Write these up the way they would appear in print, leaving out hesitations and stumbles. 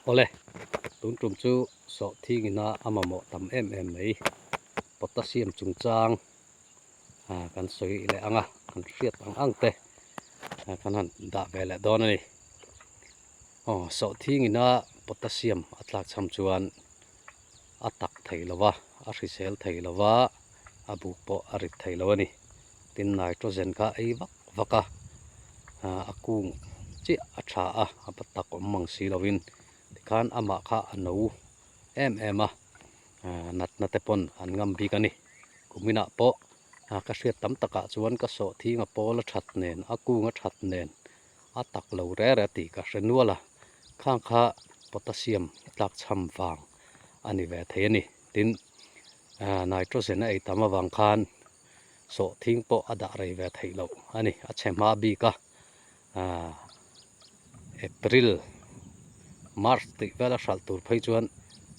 Awle, tun tum chu sawhthing ina a mamawh tam em em mai. Potassium chungchang kan sawi leh ang a, kan hriat ang ang te kan han dah ve leh dawn a ni. Aw, sawhthing ina potassium a tlak cham chuan a tak thei lo va, a hrisel thei lo va, a buk pawh a rit thei lo a ni. Tin, nitrogen kha ei vak vak a, a kung chiah a tha a, a pa tak awm mang si lovin tikhan amah kha a no em em a, natna te pawn an ngam bik a ni. Kuminah pawh ka hriat tam takah chuan ka sawhthing a pawl a that nen, a kung a that nen a tak lo re re tih ka hre nual a, khang kha potassium tlakchham vang a ni ve thei a ni. Tin, nitrogen a ei tam avang khan sawhthing pawh a dah rei ve theih loh a ni. A chhe hma bik a, April, March tih vela hralh tur phei chuan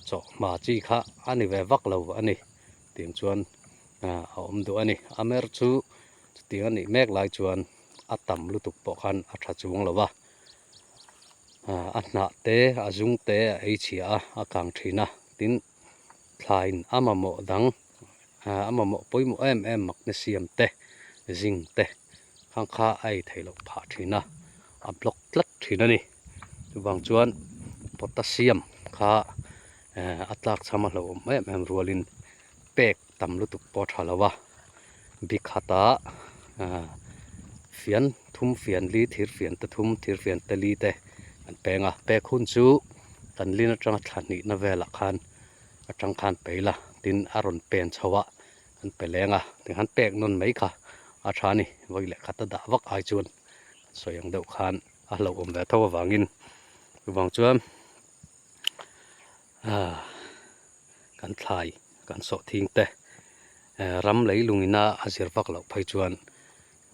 chawhma chi kha a ni ve vak lo a ni tiang chuan a awm duh a ni. A mer chu chutiang a nih mek lai chuan a tam lutuk pawh khan a tha chuang lo va, a hnah te a zung te a ei chhia a, a kang thin a, tin thlaiin a mamawh dang a mamawh pawimawh em em magnesium te zinc te khang kha a ei theih loh phah thin a, a block tlat thin a ni. Chuvang chuan potassium kha a tlak cham a hlauhawm em em rualin pek tam lutuk pawh a tha lo a, bikhata fian thum fian li thir fian te thum thir fian te li te an peng a, pek hun chu kan lin atanga thla hnihna velah khan atang khan peih la tin a rawn pen chho a kan pe leng a tikhan pek nawn mai kha a tha a ni vawi leh khat a dah vak ai chuan kan sawi ang deuh khan a hlauhawm ve tho avangin chuvang chuan ah kan thlai kan sawhthing te ram leilung ina a zir vak loh phei chuan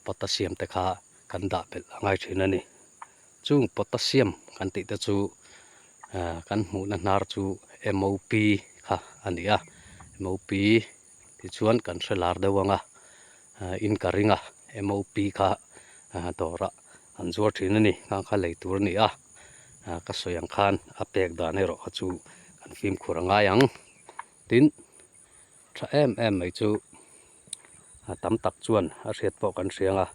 potassium te kha kan dah belh a ngai thin a ni chung potassium kan tih te chu kan hmuhna hnar chu M_O_P kha a ni a M_O_P tichuan kan hre lar deuh ang a in ka ring a M_O_P kha dawrah an zuar thin a ni khang kha lei tur a ni a ka sawi ang khan a pek dan erawh kha chu kan fimkhur a ngai ang tin tha em em mai chu a tam tak chuan a hriat pawh kan hria ang a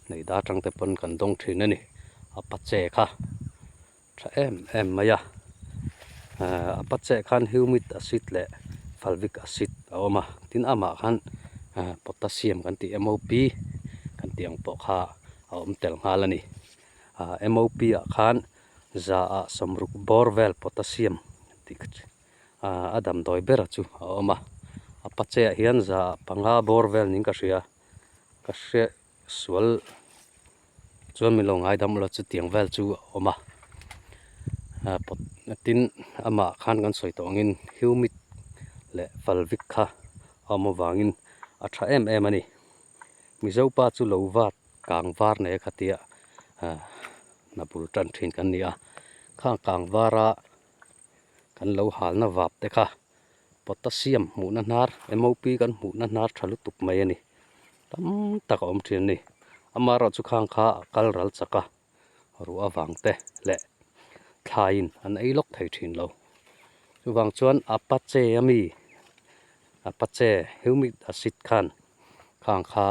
neih da atang te pawn kan dawng thin a ni a pache kha tha em em mai a a pache khan humic acid leh fulvic acid a awm a tin amah khan potassium kan tih M_O_P kan tih ang pawh kha a awm tel nghal a ni M_O_P ah khan za ah sawmruk bawr vel potassium tih a damdawi ber chu a awm a a pache ah hian za ah panga bawr vel niin ka hria ka hre sual chuan min lo ngaidam ula chutiang vel chu a awm a pot tin amah khan kan sawi tawh angin humic leh falvik kha a awm avangin a tha em em a ni Mizo pa chu lo vat kang var nei a khatia hna bul tan thin kan ni a khang kang vara kan lo halna vap te kha potassium hmuhna hnar M_O_P kan hmuhna hnar tha lutuk mai a ni tam tak a awm thin a ni amaherawhchu khang kha a kal ral chak a ruah avang te leh thlaiin an ei lawk thei thin lo chuvang chuan apache ami apache humic acid khan khang kha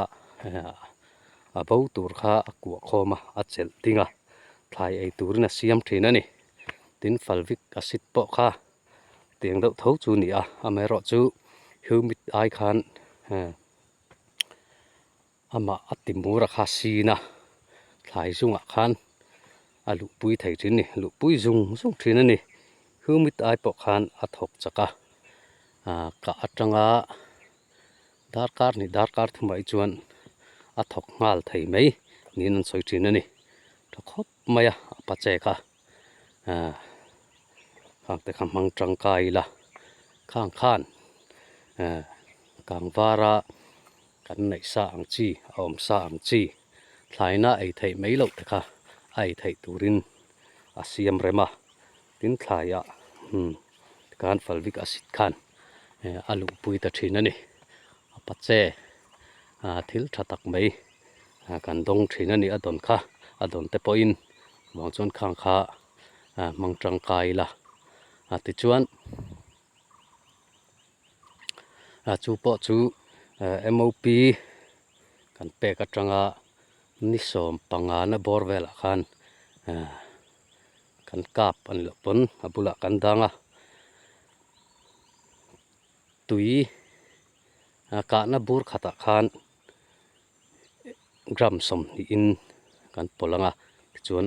a bo tur kha a kuah khawm a a chelh ding a thlai ei turin a siam thin a ni tin fulvic acid pawh kha tiang deuh tho chu a ni a amaherawhchu humic ai khan amah a ti mur a kha sin a thlai zungah khan a luhpui thei thin a ni luhpui zung zung thin a ni humic ai pawh khan a thawk chak a kah atanga darkar hnih darkar thumah hi chuan a thawk nghal thei mai niin an sawi thin a ni tha khawp mai a a pache kha khang te kha hmang tangkai ila khang khan kangvara kan neih sa ang chi a awm sa ang chi thlaina ei theih mai loh te kha a ei theih turin a siam rem a tin thlaiah tikhan falvik acid khan a luhpui ta thin a ni a pache thil tha tak mai kan dawng thin a ni a dawn kha a dawn te pawhin vang chuan khang kha hmang tangkai ila. A tichuan a chu pawh chu MOP kan pek atanga ni 15 na bawr velah khan kan kap a ni loh pawn a bulah kan dang a tui a kahna bur khatah khan gram 20 in kan pawlh ang a tichuan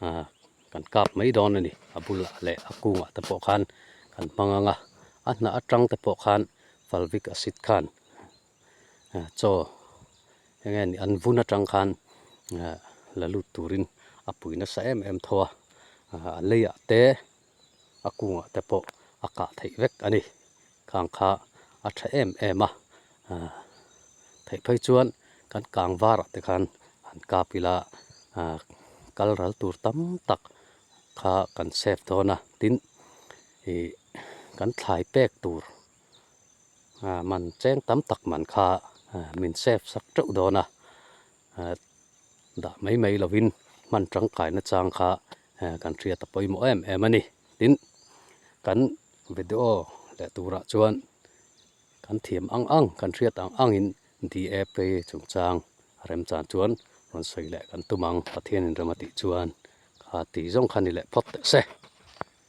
ah kan kap mai dawn a ni a bulah leh a kungah te pawh khan kan hmang ang a a hnah atang te pawh khan falvic acid khan chaw eng nge ni an vun atang khan ah la lut turin a pui nasa em em tho a ah a leiah te a kungah te pawh a kah theih vek a ni khang kha a tha em em a ah theih phei chuan kan kang varah te khan han kap ila ah kal ral tur tam tak kha kan save dawn a tin ih kan thlai pek tur ah man cheng tam tak man kha min save sak teuh dawn a ah dah mai mai lovin hman tangkai nachang kha kan hriat a pawimawh em em a ni. Tin, kan video leh turah chuan kan thiam ang ang, kan hriat ang angin DAP chungchang a remchan chuan rawn sawi leh kan tum ang. Pathianin rem a tih chuan kha ti zawng kha ni leh phawt teh se.